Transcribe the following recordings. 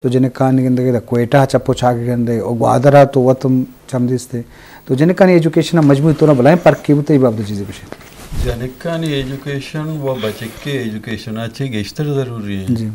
تو جنکانی گندگے دا کوئٹہ چپ و چاگے گندے، او گوادر ءَ تو وت ہم چم دیستے۔ تو جنکانی ایجوکیشن ءَ مجموعی طور ءَ بلائیں پرک کے بوتے، اے بابت چیزے گوشے۔ جنکانی ایجوکیشن و بچکے ایجوکیشن ءَ چہ گیشتر ضروری ہیں۔ جی۔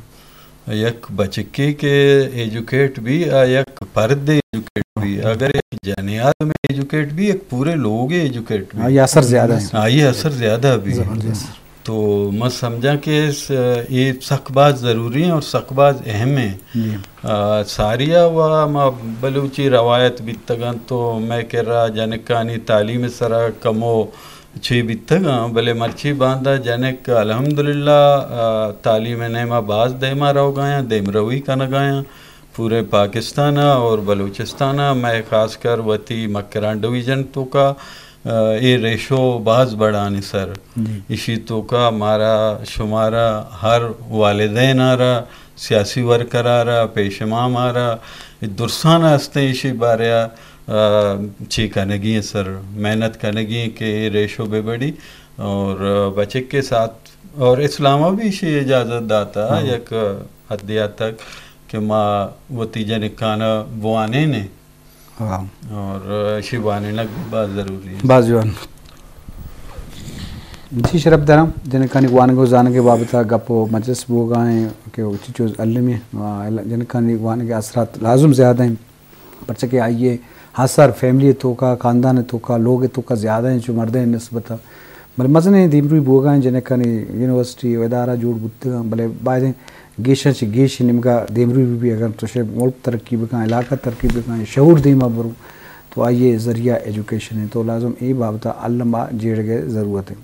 یک بچکے کہ ایجوکیٹ بی، آ یک پردے ایجوکیٹ بی۔ اگر یک جنی آدم ایجوکیٹ بی، یک پورے لوگ ایجوکیٹ بی۔ آئی اثر زیادہ ہے۔ آئی اثر زیادہ بی۔ زبردست۔ تو من سمجھاں کہ س-، اے سک باز ضروری ہیں اور سک باز اہم ہیں۔ جی۔ آ، ساریا و ما بلوچی روایت بیتگاں تو مئے کرا جنکانی تعلیم سرا کمو چے بیتگاں، بلے مرچی باندا جنک الحمدللہ، آ، تعلیم نیما باز دیما روگایاں، دیمروی کنگایاں۔ پورے پاکستان ءَ اور بلوچستان ءَ مئے خاص کر وتی مکران ڈویژن توکا، آ، اے ریشو باز بڑانی سر۔ جی۔ ایشی توکا مارا شمارا ہر والدین ءَ را، سیاسی ورکر ءَ را، پیش امام ءَ را، درسان ءَ ہستیں ایشی بارے ءَ، آ، چی کنگی ہیں سر، محنت کنگی ہیں کہ اے ریشو بہ بڑی اور، آ، بچک کے ساتھ اور اسلام ءَ بھی ایشی اجازت داتا، ہاں۔ یک حد حد تک کہ ما وتی جنکان ءَ بوانین ایں۔ ہاں۔ اور ایشی وانینگ باز ضروری ہے۔ باز جوان۔ جی شرپ دارم، جنکانی وانگ و زانگ بابت گپ و مجلس بوگا ہیں کہ چی چوز علمی، آ، جنکانی وانگ اثرات لازم زیادہ ہیں۔ پرچہ کہ آئی ءِ اثر فیملی ءِ توکا، خاندان ءِ توکا، لوگ ءِ توکا زیادہ ہیں چو مردین نسبت ءَ۔ بلے مزنیں دیمروی بوگا ہیں جنکانی یونیورسٹی و ادارہ جوڑ بوتگاں، بلے بایدیں گیشاں چہ گیش نیمگا دیمروی بہ بی۔ اگر تو شے ملک ترقی بکن، علاقہ ترقی بکن، شعور دیما برو، تو آئی ءِ ذریعہ ایجوکیشن ہیں۔ تو لازم اے بابت ءَ الما جیڑگ ءِ ضرورت ہے۔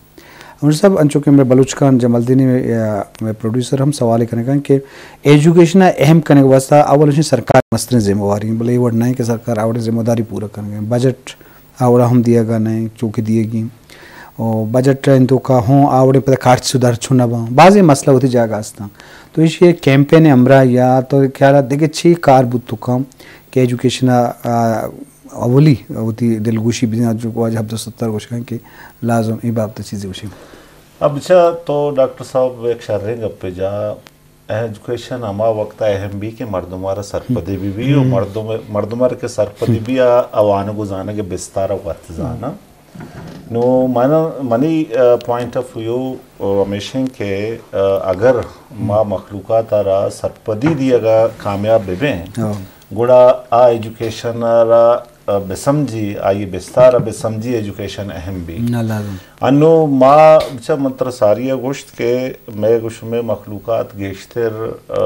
امیر صاحب، انچو کہ مئے بلوچ خان جمالدینی، آ، مئے پروڈیوسر ہم سوالے کنگا کہ ایجوکیشن ءَ اہم کنگ واسطہ اول اشی سرکار مستریں ذمہ واری ہیں، بلے اے وڑ نہ کہ سرکار آوڑیں ذمہ داری پورا کنگ ہیں۔ بجٹ آوڑا ہم دیگا نہ، چونکہ دیگی ہیں۔ او بجٹ ءِ توکا ہوں آوڑیں پدا خرچ سدھار چون نہ باں۔ بازیں مسئلہ وتی جاگہ ہستاں۔ تو ایشی کیمپین ہمراہ یا تو خیال دگہ چی کار بوت تو کم کہ ایجوکیشن ءَ، آ، اولی وتی دلگوشی بدیاں، جو واجہ عبدالستار گوشگاں کہ لازم اے بابت چیزے گوشیں۔ اب چا تو ڈاکٹر صاحب ایک شریں گپے جا، ایجوکیشن ہما وقت اہم بی کہ مردم آرا سرپدی بی بی و مردم، مردم آرا کہ سرپدی بی آ، آ وانگ و زانگ بستار وت زانا۔ نو من، منی، آ، پوائنٹ آف ویو، آ، ہمیش انت کہ، آ، اگر ما مخلوقات آرا سرپدی دیگا کامیاب ببیں، ہاں۔ گڑا آ ایجوکیشن ءَ را، آ، بسمجی، آئی بستار ءَ بسمجی ایجوکیشن اہم بی۔ نہ لازم۔ انو ما چہ من ترا ساری ءَ گوشت کہ مئے گو شمئے مخلوقات گیشتر، آ،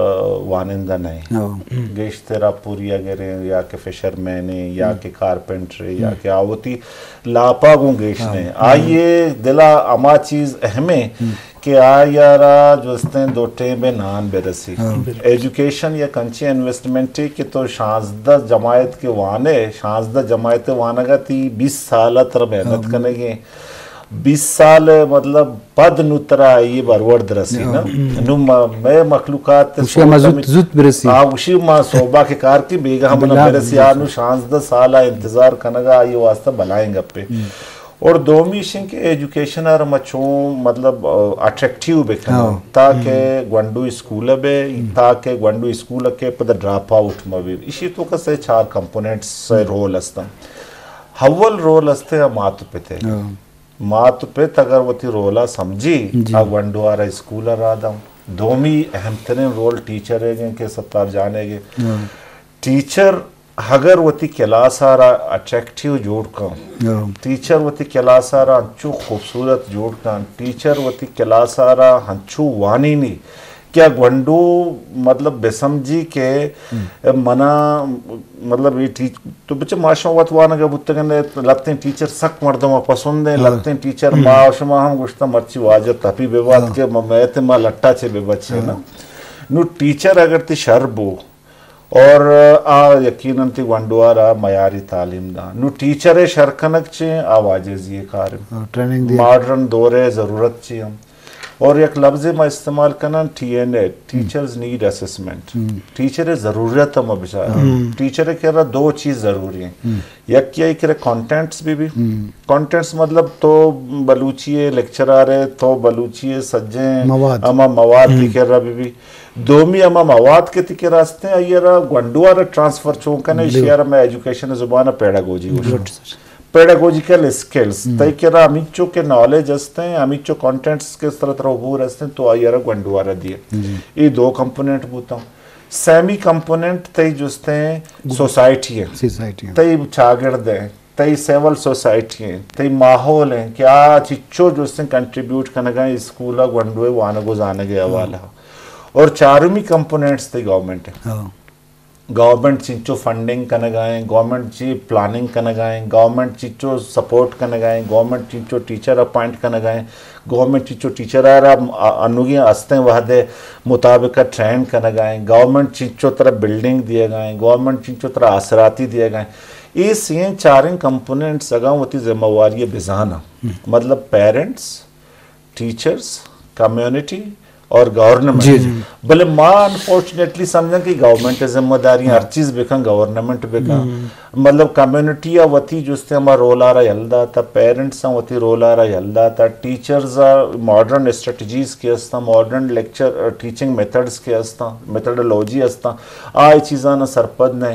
وانندہ نہ ایں۔ ہاں۔ گیشتر آ پوری ءَ گریں یا کہ فشر مین ایں یا کہ کارپنٹر ایں یا کہ آ وتی لاپا گوں گیش نہ ایں۔ آئی ءِ دل ءَ ہما چیز اہم ایں کہ آئی ءَ را جستیں دو ٹیم ءِ نان برسی۔ ہاں۔ ایجوکیشن یک انچیں انویسٹمنٹے کہ تو شانزدہ جماعت کہ وانے، شانزدہ جماعت وانگ ءَ تئی بیست سال ءَ ترا محنت کنگی ایں۔ بیست سال ءَ مطلب پد نو ترا آئی ءِ برورد رسی نا۔ نو ما، مئے مخلوقات ءِ گوشی ہما سوچ زوت، ہمیں زوت برسی۔ آ گوشی ما صوبہ کہ کار کی بیگاہ ہم نہ برسی۔ آ نو شانزدہ سال ءَ انتظار کنگ ءَ آئی واسطہ بلائیں گپے۔ اور دومی ایش انت کہ ایجوکیشن ءَ را ما چون مطلب، آ، اٹریکٹیو بکناں، ہاں۔ تاکہ گونڈو اسکول ءَ بے، تاکہ گونڈو اسکول ءَ کہ پدا ڈراپ آؤٹ مہ بی۔ ایشی توکا سے چار کمپوننٹس، سے رول ہستن۔ اول رول ہستے آ مات و پت ءِ۔ ہاں۔ مات و پت اگر وتی رول ءَ سمجھی، جی۔ آ گونڈو ءَ را اسکول ءَ را داں۔ دومی اہم ترین رول ٹیچر ءِ گیں کہ ستار جان ءِ گیں۔ ہاں۔ ٹیچر اگر وتی کلاس ءَ را اٹریکٹیو جوڑ کن، ہاں۔ ٹیچر وتی کلاس ءَ را انچو خوبصورت جوڑ کن، ٹیچر وتی کلاس ءَ را انچو وانینی کہ آ گونڈو مطلب بسمجی کہ منا مطلب اے ٹیچ-، تو بچہ ما شما وت وانگ ءَ بوتگن، لتیں ٹیچر سک مردم ءَ پسند ایں، ہاں۔ لتیں ٹیچر ما شما ہم گوشتہ مرچی واجہ تپی بہ بات کہ مئے تہ ما لٹا چہ بہ بچیں نا۔ نو ٹیچر اگر تئی شر بو، اور آ یقیناً تئی گونڈو ءَ را معیاری تعلیم داں۔ نو ٹیچر ءِ شر کنگ چے آ واجزی ءِ کار۔ ہاں، ٹریننگ دے۔ ماڈرن دور ءِ ضرورت چے ہم۔ اور یک لفظے ما استعمال کناں ٹی این اے، ٹیچرز نیڈ اسسمنٹ۔ ٹیچر ءِ ضرورت ہم بچار۔ ٹیچر ءِ کرا دو چیز ضروری ہیں۔ یک یا کرا کانٹینٹس بہ بی۔ کانٹینٹس مطلب تو بلوچی ءِ لیکچرار ءِ، تو بلوچی ءِ سجیں مواد۔ ہما مواد تئی کرا بہ بی۔ دومی ہما مواد کہ تئی کرا استیں، آئی ءَ را گونڈو ءَ را ٹرانسفر چون کنے، ایشی ءَ را مئے ایجوکیشن زبان ءَ پیڈاگوجی گوشاں۔ گڈ سر۔ پیڈاگوجیکل اسکلز، تئی کرا ہمینچو کہ نالج استیں، ہمینچو کانٹینٹس کہ ترا ترا عبور استیں، تو آئی ءَ را گونڈو ءَ را دیئے۔ اے دو کمپوننٹ بوتاں۔ سیمی کمپوننٹ تئی جستیں سوسائٹی ہیں، سوسائٹی ہیں۔ تئی چاگرد ہیں، تئی سول سوسائٹی ہیں، تئی ماحول ہیں کہ آ چچو جستیں کنٹریبیوٹ کنگا ہیں اسکول ءَ گونڈو ءِ وانگ و زانگ ءِ حوالہ۔ اور چارمی کمپوننٹس تئی گورنمنٹ ہیں۔ گورنمنٹ چنچو فنڈنگ کنگا ہیں، گورنمنٹ چی پلاننگ کنگا ہیں، گورنمنٹ چنچو سپورٹ کنگا ہیں، گورنمنٹ چنچو ٹیچر اپوائنٹ کنگا ہیں، گورنمنٹ چنچو ٹیچر ءَ را انوگیں استیں وہد ءِ مطابق ٹرین کنگا ہیں، گورنمنٹ چنچو ترا بلڈنگ دیگا ہیں، گورنمنٹ چنچو ترا آسراتی دیگا ہیں۔ اے سئیں چاریں کمپوننٹس اگاں وتی ذمہ واری ءَ بزاناں، مطلب پیرنٹس، ٹیچرز، کمیونٹی اور گورنمنٹ۔ جی، جی۔ بلے ما انفارچونیٹلی سمجھاں کہ گورنمنٹ ءِ ذمہ داری ہیں، ہر چیز بکن گورنمنٹ بکن۔ مطلب کمیونٹی ءَ وتی جستیں ہما رول ءَ را یل داتا، پیرنٹس ءَ وتی رول ءَ را یل داتا، ٹیچرز ءَ ماڈرن اسٹریٹجیز کہ استاں، ماڈرن لیکچر، ٹیچنگ میتھڈز کہ استاں، میتھڈولوجی استاں، آ اے چیزاں سرپد نہ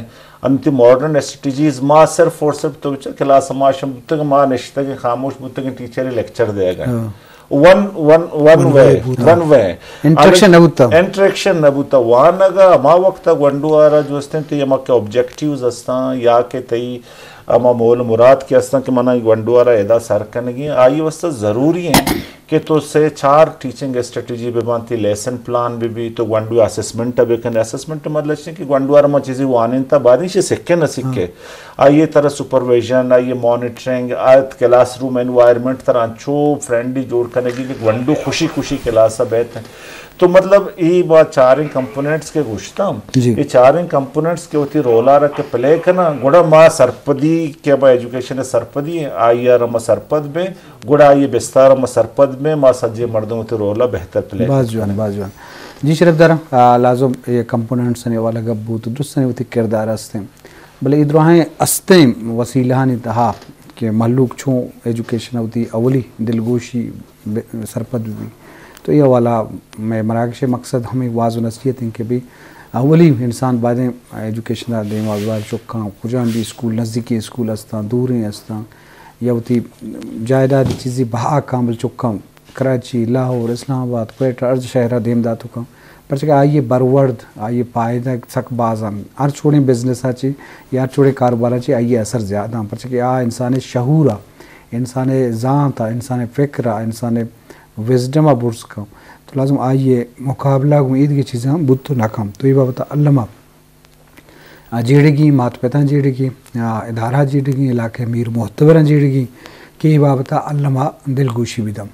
انت۔ ماڈرن اسٹریٹجیز ما صرف اور صرف تو چہ کلاس ما شم بوتگ، ما نشتگ خاموش بوتگ، ٹیچر لیکچر دیگا۔ ون، ون، ون ون وے، وے بوتا۔ ون وے۔ انٹریکشن نہ بوتا۔ انٹریکشن نہ بوتا۔ وانگا ہما وقت گونڈو ءَ را جو استیں تئی ہما کہ آبجیکٹیوز استاں یا کہ تئی ہما مول مراد کہ استاں کہ منا گونڈو ءَ را ادا سر کنگی، آئی واسطہ ضروری ہیں کہ تو سے چار ٹیچنگ اسٹریٹجی بہ بنت، لیسن پلان بہ بی، تو گونڈو اسسمنٹ بہ کن۔ اسسمنٹ مطلب چی کہ گونڈو ءَ را ما چیزی وانینتا بعد ایشی سکے نہ سکے۔ آئی ءِ ترا سپرویژن، آئی ءِ مانیٹرنگ، آ کلاس روم انوائرمنٹ ترا انچو فرینڈلی جوڑ کنگی کہ گونڈو خوشی خوشی کلاس ءَ بیت۔ تو مطلب اے با چاریں کمپوننٹس کہ گوشتاں، جی۔ اے چاریں کمپوننٹس کہ وتی رول ءَ را کہ پلے کناں، گڑا ما سرپدی کہ با ایجوکیشن ءِ سرپدی ہیں، آئی ءَ را ما سرپد بیں، گڑا آئی ءِ بستار ءَ ما سرپد بیں، ما سجیں مردم وتی رول ءَ بہتر پلے باز جوان، باز جوان۔ جی شرف دارم، آ، لازم اے کمپوننٹس ءِ حوالہ گپ بوت، درستاں وتی کردار ہستیں۔ بلے اے دراہیں استیں وسیلہانی تہا کہ مہلوک چوں ایجوکیشن ءَ وتی اولی دلگوشی ب-، سرپد بہ بی۔ تو اے حوالہ مئے مراگش ءِ مقصد ہمے واز و نصیحت انت کہ بی اولی انسان بایدیں ایجوکیشن ءَ دیما ببر، چکاں کجام بی اسکول، نزدیکی اسکول استاں، دوریں استاں، یا وتی جائیداد چیزی بہا کامل چکاں کراچی، لاہور، اسلام آباد، کوئٹہ، ہر شہر ءَ دیم دات کن، پرچہ کہ آئی ءِ برورد، آئی ءِ پائدگ سک باز انت۔ ہر چوڑیں بزنس ءَ چی یا ہر چوڑیں کاروبار ءَ چی آئی ءِ اثر زیادہ انت، پرچہ کہ آ انسان ءِ شعور ءَ، انسان ءِ زانت ءَ، انسان ءِ فکر ءَ، انسان ءِ وزڈم ءَ برز کن۔ تو لازم آئی ءِ مقابلہ گوں ایدگہ چیزاں بوت نہ کن۔ تو اے بابت ءَ الما آ جیڑگی، مات پتاں جیڑگی، آ ادارہ جیڑگی، علاقہ ءِ میر معتبراں جیڑگی کہ اے بابت ءَ الما دلگوشی بداں۔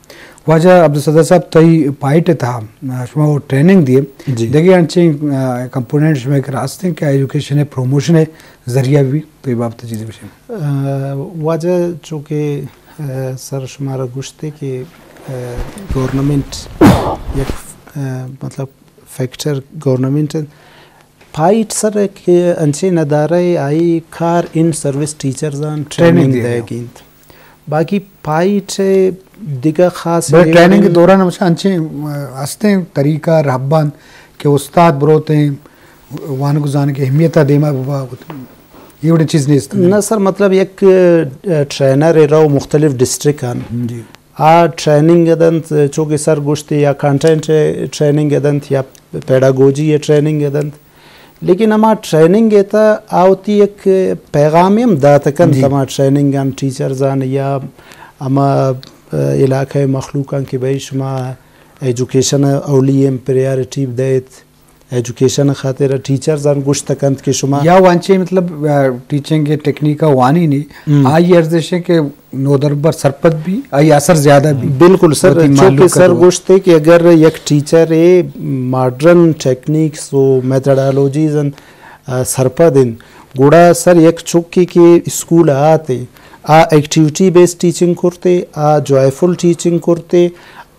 واجہ عبدالستار صاحب، تئی پائٹ ءِ تہا، آ، شما وہ ٹریننگ دیے، جی۔ دگہ انچیں، آ، کمپوننٹ شما کرا ہستیں کہ ایجوکیشن ءِ پروموشن ءِ ذریعہ بھی، تو اے بابت ءَ چیزے گوشیں۔ آ، واجہ چونکہ، آ، سر شمارا گوشتے کہ، آ، گورنمنٹ یک، آ، مطلب فیکٹر گورنمنٹ پائٹ سر کہ انچیں ادارہ ءِ آئی کار ان سروس ٹیچرزاں ٹریننگ ٹریننگ دیگ دیگ انت۔ باقی پائٹ ءِ دگہ خاص بلے ٹریننگ ءِ دوران ہمیشہ انچیں، آ، ہستیں طریقہ رہبند کہ استاد بروتیں وانگ و زانگ ءِ اہمیت ءَ دیما ببا، اے وڑیں چیز نیست۔ نہ سر، مطلب یک، آ، ٹرینر ءَ رو مختلف ڈسٹرکٹ آن۔ جی۔ آ ٹریننگ ءَ دنت، چو کہ سر گوشت یا کانٹینٹ ءِ ٹریننگ ءَ دنت یا پیڈاگوجی ءِ ٹریننگ ءَ دنت۔ لیکن ہما ٹریننگ ءِ تہا آ وتی یک پیغامے ہم دات کنت، جی۔ ہما ٹریننگ آن ٹیچرزاں یا ہما، آ، علاقہ ءِ مخلوقاں کہ بھئی شما ایجوکیشن ءَ اولی اہم پریارٹی دئیت۔ ایجوکیشن ءِ خاطر ءَ ٹیچرز آں گوشت کنت کہ شما یا وانچیں مطلب، آ، ٹیچنگ ءِ ٹیکنیک ءَ وانی نی، ہم۔ آئی ارزش ہے کہ نودربر سرپد بھی، آئی اثر زیادہ بھی۔ بالکل سر، وتی چونکہ مہلوک ءَ سر تو۔ گوشتے کہ اگر یک ٹیچر ءَ ماڈرن ٹیکنیکس و میتھڈالوجیز انت، آ، سرپد انت، گڑا سر یک چکے کہ اسکول ءَ آتے، آ ایکٹیویٹی بیس ٹیچنگ کرتے، آ جوائفل ٹیچنگ کرتے،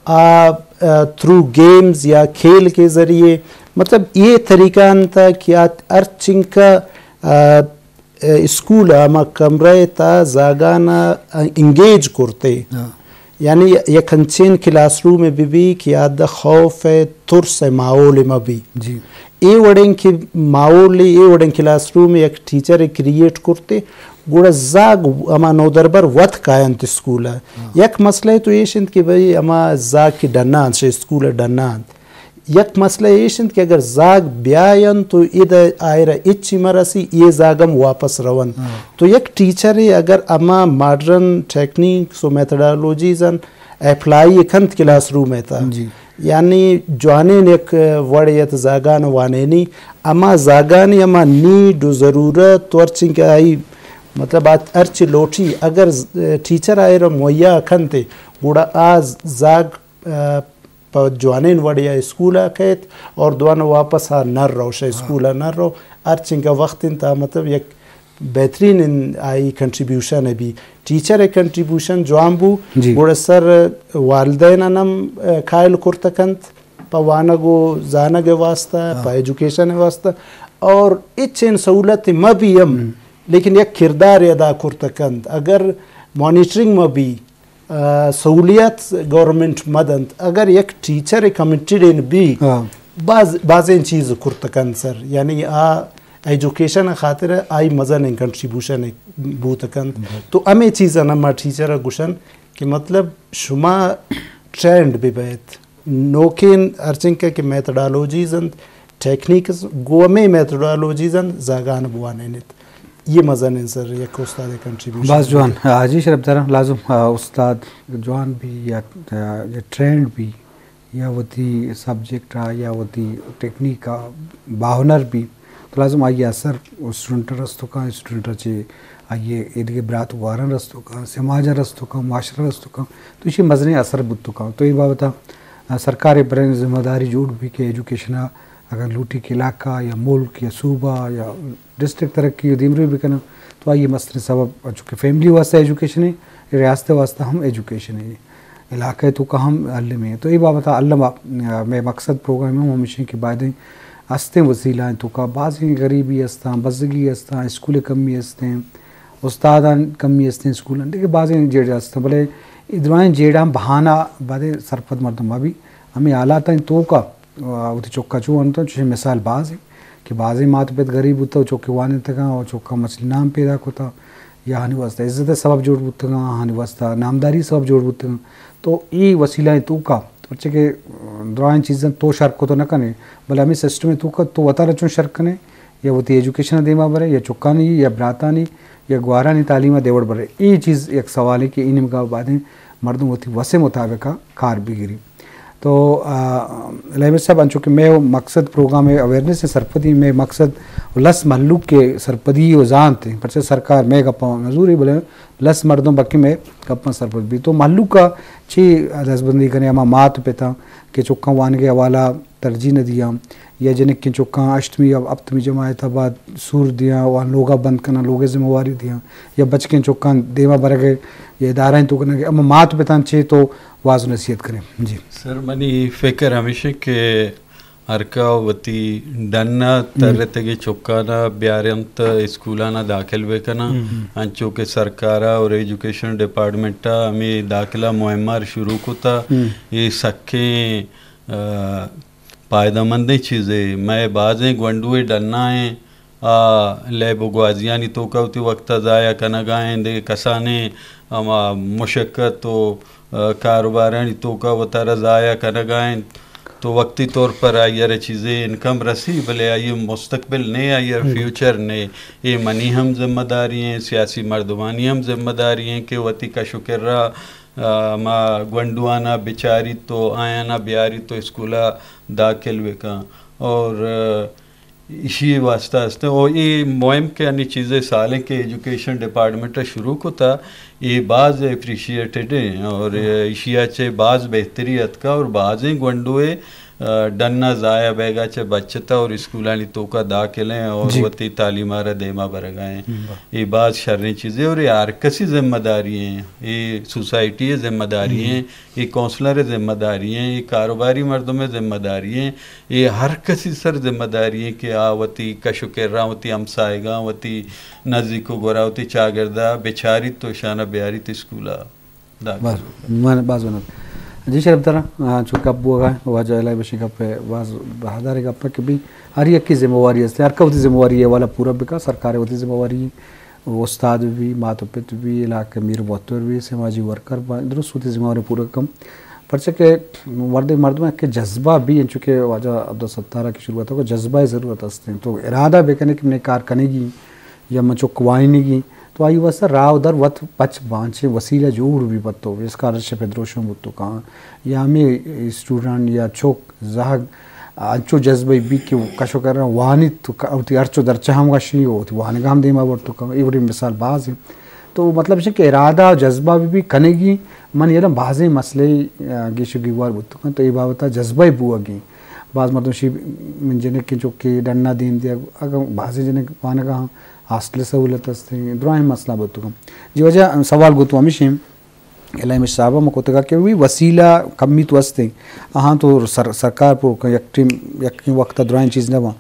آ، آ، تھرو گیمز یا کھیل کے ذریعے، مطلب، یہ طریقہ انت کہ آ ہر چنکا، آ، اسکول ہما کمرہ تا زاگانا انگیج کرتے۔ ہاں۔ یعنی یک انچیں کلاس رومے بہ بی کہ آ دہ خوف ءُ ترس ءِ ماحولے مہ بی۔ جی۔ اے وڑیں کہ ماحولے، اے وڑیں کلاس رومے یک ٹیچرے کریئیٹ کرتے، گڑا زاگ ہما نودربر وت کاینت اسکول ءَ۔ ہاں۔ یک مسئلہ تو ایش انت کہ بھئی ہما زاگ کہ ڈنا انت، شہ اسکول ءَ ڈنا انت۔ یک مسئلہ ایش انت کہ اگر زاگ بیاینت تو ادا آئرا ہچی مہ رسی، اے زاگ ہم واپس رونت۔ ہاں۔ تو یک ٹیچرے اگر ہما ماڈرن ٹیکنیکس و میتھڈالوجیز ان اپلائی کنت کلاس روم ءِ تہا، جی۔ یعنی جوانیں یک وڑے ات زاگان وانینی، ہما زاگانی ہما نیڈ و ضرورت و ہرچی کہ آئی، مطلب، آ ہرچی لوٹی، اگر ز-، ٹیچر آئرا مہیا کنت، گڑا آ زاگ، آ، پہ جوانیں وڑے ءَ اسکول ءَ کیت اور دوان واپس آ نہ رو، شہ ہاں۔ اسکول ءَ نہ رو۔ ہرچنکہ وقت انت، مطلب، یک بہترین ان-، آئی کنٹریبیوشن ءَ بی۔ ٹیچر ءِ کنٹریبیوشن جوان بو، جی۔ گڑا سر والدین ہم، آ، قائل کرت کنت پہ وانگ و زانگ ءِ واسطہ، ہاں۔ پہ ایجوکیشن ءِ واسطہ، اور ہچ ان سہولت مہ بی ہم، ہم۔ لیکن یک کردار ادا کرت کنت۔ اگر مانیٹرنگ مہ بی، آ، سہولیات گورنمنٹ مہ دنت، اگر یک ٹیچر کمیٹڈ ان بی، ہاں۔ باز، بازیں چیز کرت کنت سر، یعنی آ ایجوکیشن خاطر آئی مزن کنٹریبیوشن بوت کنت۔ بلے۔ تو ہمے چیز ءَ ما ٹیچر ءَ گوشن کہ مطلب شما ٹرینڈ بہ بیت، نوکیں ہرچنکہ کہ میتھڈالوجیز انت، ٹیکنیکس، گوں ہمے میتھڈالوجیز انت، زاگان بوانینیت۔ یہ مزن انت سر، یک استاد کنٹریبیوشن۔ باز جوان۔ آ، جی شرف دارم، لازم، آ، استاد جوان بی یا، آ، یا ٹرینڈ بی یا وتی سبجیکٹ ءَ یا وتی ٹیکنیک ءَ باہنر بی، تو لازم آئی ءِ اثر اسٹوڈنٹ ءَ رستو کن، اسٹوڈنٹ ءَ چہ آئی ءِ ایدگہ برات گواران رستو کن، سماج ءَ رستو کن، معاشرہ رستو کن۔ تو ایشی مزنیں اثر بوت کن۔ تو اے بابت ءَ، آ، سرکار ءِ برائیں ذمہ داری جوڑ بی کہ ایجوکیشن ءَ اگر لوٹی کہ علاقہ یا ملک یا صوبہ یا ڈسٹرکٹ ترقی و دیمروی بکناں، تو آئی ءِ مستریں سبب چونکہ فیملی واسطہ ایجوکیشن ہے، ریاست واسطہ ہم ایجوکیشن ہے، علاقہ تو کا ہم علم ہے۔ تو اے بابت علم، آ، مئے مقصد پروگرام ہم ہمیش ہیں کہ بایدیں استیں وسیلہ ہیں تو کا بازیں غریبی استاں، بزگی استاں، اسکول کمی استیں، استادان کمی استیں اسکولان، دیکھے بازیں جیڑ استاں، بلے اے درائیں جیڑاں بہانہ بادے سرپد مردم ابھی ہمیں حالات ہیں تو کا آ، وتی چکا چو انت، چوشیں مثال باز ہیں کہ بازیں مات پت غریب بوتگ و چکے وانینتگاں و چکا مچلی نام پیدا کتا یا آہانی واسطہ عزت سبب جوڑ بوتگاں، آہانی واسطہ نامداری سبب جوڑ بوتگاں۔ تو اے وسیلہ ہیں تو کا، پرچہ کہ درائیں چیزاں تو شر کو تو نہ کنے، بلے ہمیں سسٹم تو کا تو وتارا چون شر کنے یا وتی ایجوکیشن دیما برے یا چکانی یا براتانی یا گوارانی تعلیم دیوڑ برے۔ اے چیز یک سوال ہے کہ انم کا بعد مردم وتی وسے مطابق کار بگری۔ تو، آ، لیبر صاحب، انچو کہ مئے مقصد پروگرام اویئرنس ءِ سرپدی، مئے مقصد لس مہلوک ءِ سرپدی و زانت ہیں، پرچہ سرکار مئے گپاں نزوری بلے لس مردم بلکہ مئے گپاں سرپد بی۔ تو مہلوک ءَ چی دزبندی کنے، ہما مات پتاں کہ چکاں وانگ ءِ حوالہ ترجیح نہ دیاں، یا جنکیں چکاں ہشتمی یا ہپتمی جماعت ءَ بعد سور دیاں، وان لوگا بند کناں، لوگ ءِ ذمہ واری دیاں، یا بچکیں چکاں دیما برگ ءِ یا ادارہ تو کنگ ءِ، ہما مات پتاں چے تو واز و نصیحت کنیں۔ جی۔ سر، منی فکر ہمیش انت کہ ہرکا وتی ڈن ءَ ترتگیں چکان ءَ بیارنت، اسکولان ءَ داخل بکناں، انچو کہ سرکار ءَ اور ایجوکیشن ڈپارٹمنٹ ءَ ہمے داخلہ مہم ءَ شروع کتا۔ اے سکیں، آ، پائدہ مندیں چیزے۔ مئے بازیں گونڈوے ڈنا ایں، آ، لیب و گوازیانی توکا وتی وقت ءَ ضائع کنگا ایں، دگہ کسانیں ہما مشقت و، آ، کاروبارانی توکا وتارا ضائع کنگا ایں۔ تو وقتی طور پر آئی ءَ را چیزے انکم رسی، بلے آئی ءِ مستقبل نے، آئی ءِ فیوچر نے۔ اے منی ہم ذمہ داری ایں، سیاسی مردمانی ہم ذمہ داری ایں کہ وتی کش و کرا، آ، ہما گونڈوانا بچاریت و آیانا بیاریت و اسکولا داخل بکن۔ اور، آ، ایشی واسطہ است۔ او اے مہم کہ انی چیزے سالیں کہ ایجوکیشن ڈپارٹمنٹ ءَ شروع کتا، اے باز اپریشیٹڈ ہیں اور ایشی ءَ چہ باز بہتری اتکا اور بازیں گونڈوے، آ، ڈن ءَ ضائع بیگا چہ بچتا اور اسکولانی توکا داخل ہیں اور وتی تعلیم ءَ را دیما برگا ہیں۔ اے باز شریں چیزے اور اے ہر کسی ذمہ داری ہیں، اے سوسائٹی ذمہ داری ہیں۔ اے کونسلر ءِ ذمہ داری ایں، اے کاروباری مردم ءِ ذمہ داری ایں، اے ہر کسی سر ذمہ داری ایں کہ آ وتی کش و کرا، وتی ہمساہگاں، وتی نزیک و گورا، وتی چاگردا بچاریت و اشانا بیاریت اسکولا۔ باز من باز منت۔ جی شرف دارا، آ، چو گپ بوگا، واجہ الہی بشی گپ، باز بہادار گپ کہ بھی ہر یک کی ذمہ واری است، ہر کس وتی ذمہ واری ہے والا پورا بکا، سرکار وتی ذمہ واری، استاد بھی، مات و پت بھی، علاقہ میر بہتر بھی، سماجی ورکر بھی، درست وتی ذمہ واری پورا کم۔ پرچہ کہ مردے مردم کہ جذبہ بھی، انچو کہ واجہ عبدالستار کی شروعات کو جذبہ ضرورت است، تو ارادہ بکنے کہ من کار کنگی، یا من چک وائینگی، تو آئی واسطہ راہ و در وت پچ بانچیں وسیلہ جوڑ بی بتو، اسکالرشپ دروشم بتو کان، یا ہمیں اسٹوڈنٹ یا چک زہگ انچو جذبہ بی کہ کشو کر وانیت تو ک-، وتی ہرچو درچہ ہم گشی و وتی وانگا ہم دیما برتو کان، اے وڑی مثال باز ہیں۔ تو مطلب ہے کہ ارادہ و جذبہ بی بی کنگی، من یلم بازیں مسئلے، آ، گیش و گیوار بتو کان، تو اے بابتا جذبہ بوگی۔ باز مردم شی من جنک چکے ڈنا دیم دیا، اگر بازیں جنک وانگا ہاسٹل سہولت است، درائیں مسئلہ بوتگ۔ جی واجہ سوال گو تو ہمیش ہیں، الہی بخش صاحب ہم کتگا کہ وی وسیلہ کمی تو است، آہاں تو سر-، سرکار پر یک ٹیم، یک وقت درائیں چیز نہ باں،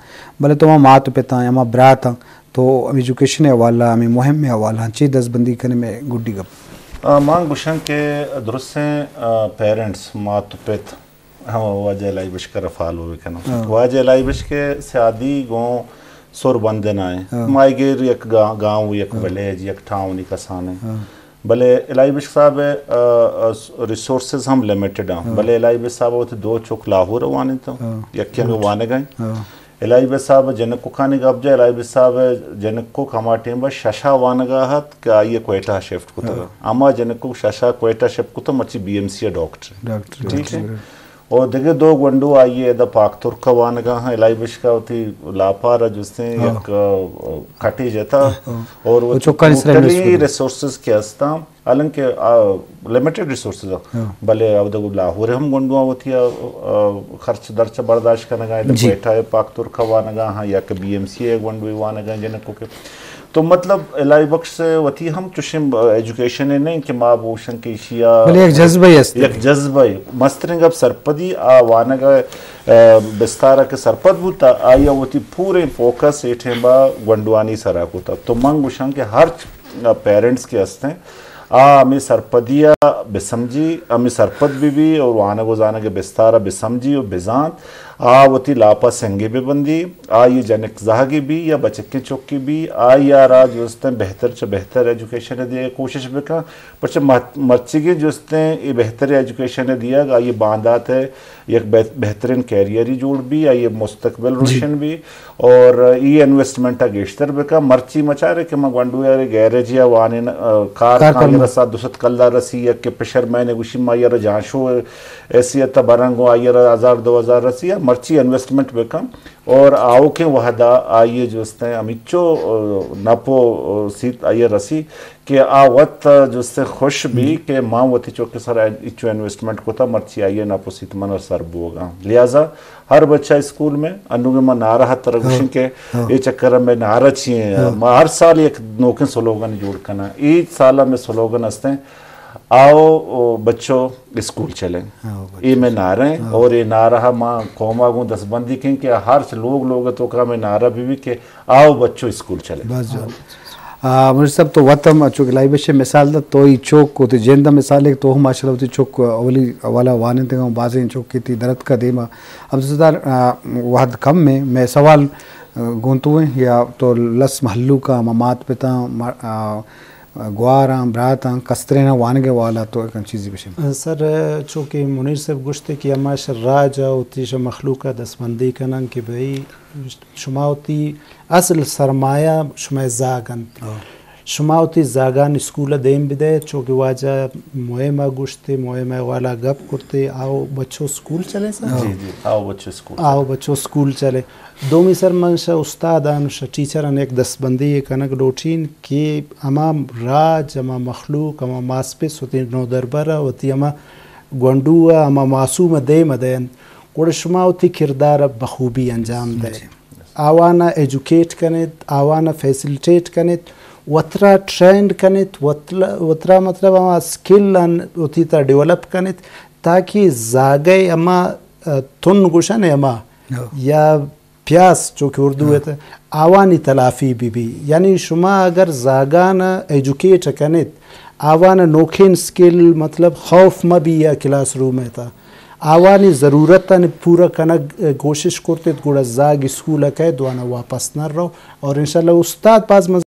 بلے تو ہما مات پتاں، ہما براتاں، تو ایجوکیشن حوالہ، ہمیں مہم حوالہ چی دستبندی کنے میں گڈی گپ۔ آ، مان گوشن کہ درستیں، آ، پیرنٹس، مات پت، ہاں، واجہ الہی بشکر فالو بکناں۔ ہاں۔ واجہ الہی بشک سیادی گوں سر بندن آئیں۔ ہاں۔ ماہیگیر یک گا-، گاؤں، یک ہاں۔ ولیج، یک ٹاؤن ہی کسانے۔ ہاں۔ بلے الہی بشک صاحب، آ، آ، ریسورسز ہم لمیٹڈ ہیں۔ ہاں۔ بلے الہی بشک صاحب وتی دو چک لاہور وانینت۔ ہاں۔ یکے ہم گڈ۔ وانگ ہیں۔ ہاں۔ الہی بشک صاحب جنکوکانی گپ جا، الہی بشک صاحب جنکوک ہما ٹیم با ششا وانگا ہت کہ آئی کوئٹہ شفٹ کتگ۔ ہاں۔ ہما جنکوک ششا کوئٹہ شفٹ کتگ، مرچی بی ایم سی ڈاکٹر۔ ڈاکٹر، ٹھیک ہے۔ ڈاکٹر۔ اور دگہ دو گونڈو آئی ادا پاک ترک وانگا ہاں، الہی بشکا وتی لاپار جستیں ہاں۔ یک، آ، کٹے جتا ہاں۔ اور وہ وہ چکانی سرا ٹوٹلی انویسٹ کرو۔ ریسورسز کے ہستاں، حالانکہ، آ، لمیٹڈ ریسورسز ہیں۔ ہاں۔ بلے او دگو لاہور ہم گونڈو وتی، آ، آ، خرچ درچ برداشت کنگا، ادا جی۔ کوئٹہ پاک ترک وانگا ہاں یا کہ بی ایم سی گونڈو وانگا جنکو کے۔ تو مطلب الہی بخش وتی ہم چوشیں ایجوکیشن نہیں کہ ما بوشن کہ ایشیا بلے یک جذبہ است۔ یک جذبہ۔ مستریں گپ سرپدی آ وانگ، آ، بستار کہ سرپد بوتا، آیا وتی پورے فوکس اے ٹیم با گونڈوانی سرا کوتا۔ تو من گوشاں کہ ہر پیرنٹس کے ہستیں، آ ہمیں سرپدی آ بسمجھی، ہمیں سرپد بھی بھی اور وانگ و زانگ بستار آ بسمجھی و بزانت، آ وتی لاپا سنگے بہ بندی، آ یہ جنک زہگی بھی یا بچکیں چکی بھی، آ یارا جستیں بہتر چہ بہتر ایجوکیشن دے کوشش بکن۔ پرچہ مر-، مرچیگیں جستیں اے بہتر ایجوکیشن دیگ، آئی باندات ہے یک بہ-، بہترین کیریئری جوڑ بھی، آئی مستقبل جی۔ روشن بھی، اور ای انویسٹمنٹ گیشتر بکا۔ مرچی مچارے کہ ما گونڈو یارے گیرج یا وانین، آ، کار کار کان کرنا۔ رسا دو سد کلدار رسی، یک کہ پشر میں نے گوشی ما یارا جانشو ایسی اتا برنگو آئی را ہزار دو ہزار رسی، مرچی انویسٹمنٹ بکن۔ اور آؤکیں وہدا آئی جستیں ہمیچو، آ، نپ و، آ، سیت آئی رسی کہ آ وت جستیں خوش بھی ہم۔ کہ ما وتی چوکے سر اچو انویسٹمنٹ کتا، مرچی آئی نپ و سیت من سر بوگا۔ لہذا ہر بچہ اسکول میں انوگے ما نعرہ ہت تر ہاں۔ گوشن کہ ہاں۔ اے چکر میں نعرہ چی ہیں۔ ہاں۔ ما ہر سال یک نوکیں سلوگن جوڑ کنا۔ اے سال میں سلوگن ہستیں، آؤ او بچو اسکول چلیں۔ آؤ بچو اے میں اسکول۔ نعرہ ہیں ہاں۔ اور اے نعرہ ما قوما گوں دستبندی کیں کہ ہر لوگ لوگ تو کا میں نعرہ بھی بھی کہ آؤ بچو اسکول چلیں۔ بس جوان۔ آ، منیر صاحب تو وت ہم چوک الہی بخش مثال دا، تو ای چوک کو تے جند مثال ہے، تو ہم ماشاءاللہ تی چوک اولی والا وانندگاں بازیں چوک کی تی درت کا دیما۔ عبدالستار، آ، وہد کم میں، میں سوال، آ، گون تو ہیں یا تو لس محلو کا ممات پتا، ما-، آ، گواراں، براتاں، کستریناں وانگ ء حوالہ تو اگاں چیزے بشن۔ سر، چو کہ منیر صاحب گوشت کہ ہما شہ راج ء وتی شہ مخلوق ء دستبندی کنن کہ بھئی شما وتی اصل سرمایہ شمئے زاگ انت۔ ہاں۔ شما وتی زاگان اسکول ء دیم بدئیت، چو کہ واجہ مہم ء گوشت، مہم ء حوالہ گپ کرت، آؤ بچو اسکول چلے سر؟ ہاں۔ جی، جی، آؤ بچو اسکول۔ آؤ بچو اسکول چلے۔ دومی سر من شہ استادان و شہ ٹیچران یک دستبندی ء کنگ لوٹین کہ ہما راج، ہما مخلوق، ہما ماسپس وتی نودربر ء وتی ہما گونڈو ء ہما معصوم ء دیم ء دئینت، گڑا شما وتی کردار ء بخوبی انجام دئے۔ جی۔ آوان ء ایجوکیٹ کنیت، آوان ء فیسلٹیٹ کنیت، وترا ٹرینڈ کنیت، وتل-، وترا مطلب ہما اسکل ان وتی ترا ڈیولپ کنیت، تاکہ زاگئے ہما، ء، تن گوشن ہما ہاں۔ یا پیاس چو کہ اردو ہاں۔ ات، آوانی تلافی بہ بی۔ یعنی شما اگر زاگان ء ایجوکیٹ کنیت، آوان نوکین سکل، مطلب خوف مہ بی یا کلاس روم ءِ تہا آوانی ضرورتانی پورا کنگ ءِ کوشش کرتیت، گڑا زاگ اسکول ءَ کئیت، دوانا واپس نہ رو۔ اور انشاءاللہ استاد باز مز-